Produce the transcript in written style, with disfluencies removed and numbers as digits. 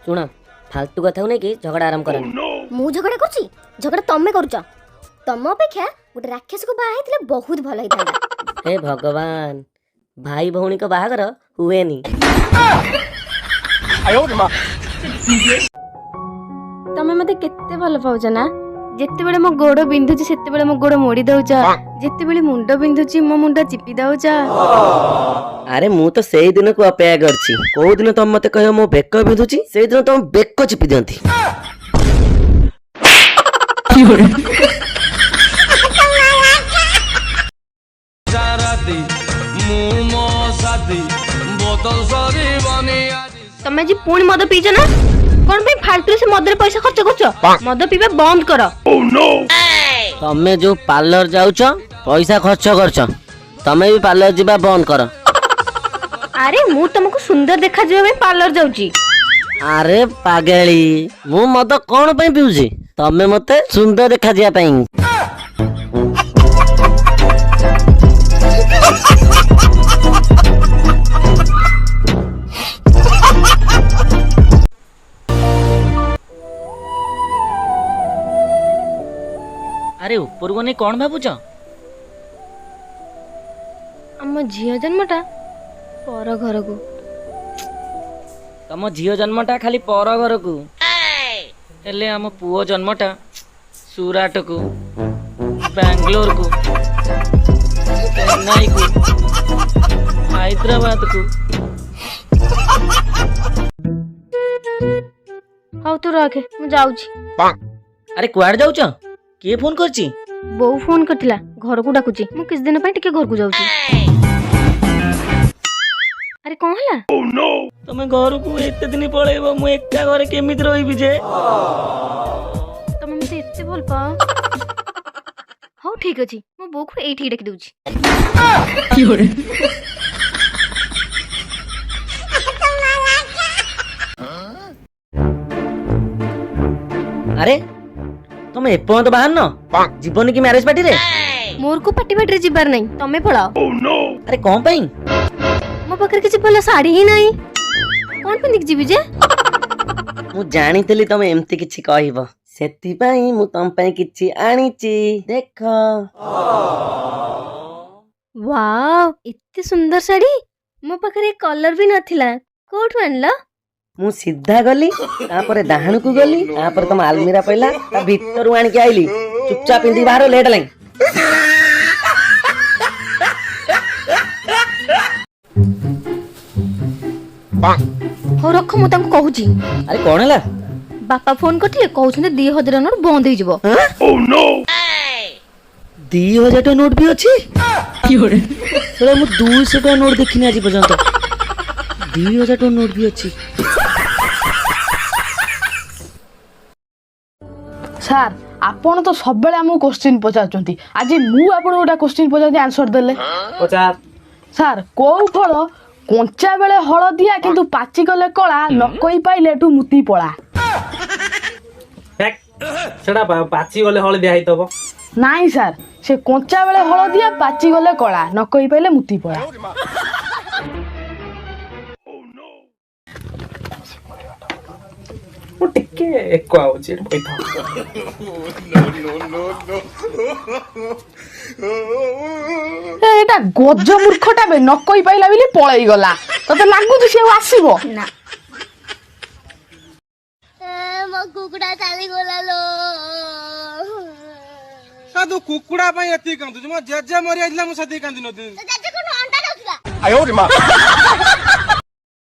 ଶୁଣ, ଫାଲତୁ କଥାକୁ ନେଇକି ଝଗଡ଼ା ଆରମ୍ଭ କରନି। ମୁଁ ଝଗଡ଼ା କରୁଛି? ଝଗଡ଼ା ତମେ କରୁଛ। ତମ ଅପେକ୍ଷା ଗୋଟେ ରାକ୍ଷସକୁ ବାହା ହେଇଥିଲେ ବହୁତ ଭଲ ହେଇଥାନ୍ତା। ହେ ଭଗବାନ, ଭାଇ ଭଉଣୀଙ୍କ ବାହାଘର ହୁଏନି। ତମେ ମତେ କେତେ ଭଲ ପାଉଛ ନା? ଯେତେବେଳେ ମୋ ଗୋଡ ବିନ୍ଧୁଛି, ସେତେବେଳେ ମୋ ଗୋଡ ମୋଡି ଦଉଛ। ଯେତେବେଳେ ମୁଣ୍ଡ ବିନ୍ଧୁଛି, ମୋ ମୁଣ୍ଡ ଚିପି ଦଉଛ। ଆରେ, ମୁଁ ତ ସେଇ ଦିନକୁ ଅପେକ୍ଷା କରିଛି, କୋଉ ଦିନ ତମେ ମତେ କହିବ ମୋ ବେକ ବିନ୍ଧୁଛି, ସେଇଦିନ ତମ ବେକ ଚିପି ଦିଅନ୍ତି। ତମେ ଆଜି ପୁଣି ମଦ ପିଇଛ ନା? କଣ ପାଇଁ ଫାଲତୁରେ ସେ ମଦରେ ପଇସା ଖର୍ଚ୍ଚ କରୁଛ? ମଦ ପିଇବା ବନ୍ଦ କର। ତମେ ଯୋଉ ପାର୍ଲର ଯାଉଛ, ପଇସା ଖର୍ଚ୍ଚ କରୁଛ, ତମେ ବି ପାର୍ଲର ଯିବା ବନ୍ଦ କର। ଆରେ, ମୁଁ ତମକୁ ସୁନ୍ଦର ଦେଖାଯିବା ପାଇଁ ପାର୍ଲର ଯାଉଛି। ଆରେ ପାଗେଳି, ମୁଁ ମଦ କଣ ପାଇଁ ପିଉଛି? ତମେ ମତେ ସୁନ୍ଦର ଦେଖାଯିବା ପାଇଁ। ଆରେ, ଉପରକୁ ନେଇ କଣ ଭାବୁଛ? ଆମ ଝିଅ ଜନ୍ମଟା ପର ଘରକୁ। ତମ ଝିଅ ଜନ୍ମଟା ଖାଲି ପର ଘରକୁ, ହେଲେ ଆମ ପୁଅ ଜନ୍ମଟା ସୁରାଟକୁ, ବାଙ୍ଗାଲୋରକୁ, ଚେନ୍ନାଇକୁ, ହାଇଦ୍ରାବାଦକୁ। ହଉ, ତୁ ରଖେ, ମୁଁ ଯାଉଛି। ଆରେ, କୁଆଡେ ଯାଉଛ? କିଏ ଫୋନ କରିଛି? ବୋଉ ଫୋନ କରିଥିଲା, ଘରକୁ ଡାକୁଛି। ମୁଁ କିଛି ଦିନ ପାଇଁ ଟିକେ ଘରକୁ ଯାଉଛି। ଆରେ, କଣ ହେଲା? ତମେ ଘରକୁ ଏତେ ଦିନ ପଳେଇବ, ମୁଁ ଏକା ଘରେ କେମିତି ରହିବି ଯେ? ତମେ ମତେ ଏତେ ଭଲ ପାଅ? ହଉ, ଠିକ ଅଛି, ମୁଁ ବୋଉକୁ ଏଇଠିକି ଡାକି ଦଉଛି। ଆରେ, ତମେ ଏପର୍ଯ୍ୟନ୍ତ ବାହାରିନ? ଯିବନି କି ମ୍ୟାରେଜ ପାର୍ଟିରେ? ମୋର କୋଉ ପାର୍ଟି ଫାଟିରେ ଯିବାର ନାହିଁ, ତମେ ପଳାଅ। ଆରେ, କଣ ପାଇଁ? ମୋ ପାଖରେ କିଛି ଭଲ ଶାଢୀ ହିଁ ନାହିଁ, କଣ ପିନ୍ଧିକି ଯିବି ଯେ? ମୁଁ ଜାଣିଥିଲି ତମେ ଏମିତି କିଛି କହିବ, ସେଥିପାଇଁ ମୁଁ ତମ ପାଇଁ କିଛି ଆଣିଛି, ଦେଖ। ୱାଓ, ଏତେ ସୁନ୍ଦର ଶାଢୀ! ମୋ ପାଖରେ କଲର ବି ନଥିଲା। କୋଉଠୁ ଆଣିଲ? ମୁଁ ସିଧା ଗଲି, ତାପରେ ଡାହାଣକୁ ଗଲି, ତାପରେ ତମ ଆଲମିରା ପଇଲା, ତା ଭିତରୁ ଆଣିକି ଆଇଲି। ଚୁପଚାପ ପିନ୍ଧିକି ବାହାର, ଲେଟ୍ ହେଲାଣି। ହଉ ରଖ, ମୁଁ ତାଙ୍କୁ କହୁଛି। ଆରେ, କଣ ହେଲା? ବାପା ଫୋନ କରିଥିଲେ, କହୁଛନ୍ତି 2000 ନୋଟ ବନ୍ଦ ହେଇଯିବ। 2000 ଟଙ୍କା ନୋଟ ବି ଅଛି? ସେଟା ମୁଁ 200 ଟଙ୍କା ନୋଟ ଦେଖିନି ଆଜି ପର୍ଯ୍ୟନ୍ତ, 2000 ଟଙ୍କା ନୋଟ ବି ଅଛି। ସାର୍, ଆପଣ ତ ସବୁବେଳେ ଆମକୁ କୋଶ୍ଚିନ୍ ପଚାରୁଛନ୍ତି। ଆଜି ମୁଁ ଆପଣଙ୍କୁ ଗୋଟେ କୋଶ୍ଚିନ୍ ପଚାରୁଛି, ଆନ୍ସର ଦେଲେ। ପଚାର। ସାର୍, କୋଉ ଫଳ କଞ୍ଚା ବେଳେ ହଳଦିଆ କିନ୍ତୁ ପାଚିଗଲେ କଳା, ନ କହି ପାଇଲେ ଏଠୁ ମୁତି ପଳା? ହେକ୍, ସେଟା ପାଚି ଗଲେ ହଳଦିଆ ହେଇଥିବ। ନାଇଁ ସାର୍, ସେ କଞ୍ଚା ବେଳେ ହଳଦିଆ, ପାଚିଗଲେ କଳା, ନ କହି ପାଇଲେ ମୁତି ପଳା। ମୁଁ ଟିକେ ଏକ ଆଉଛି, ଏଠି ବଇଥାଅ। ଏ, ଏଇଟା ଗଜ ମୂର୍ଖଟା ବେ, ନ କହି ପାଇଲା ବୋଲି ପଳେଇ ଗଲା। ତତେ ଲାଗୁଛି ସେ ଆଉ ଆସିବ? ନା। ମୋ କୁକୁଡ଼ା ଚାଲିଗଲା ଲୋ। ତୁ କୁକୁଡ଼ା ପାଇଁ ଏତିକି କାନ୍ଦୁଛୁ? ମୋ ଜେଜେ ମରି ଯାଇଥିଲା, ମୁଁ ସେତିକି କାନ୍ଦି ନଥିଲି। ଜେଜେ କଣ ଅଣ୍ଡା ଦଉଥିଲା?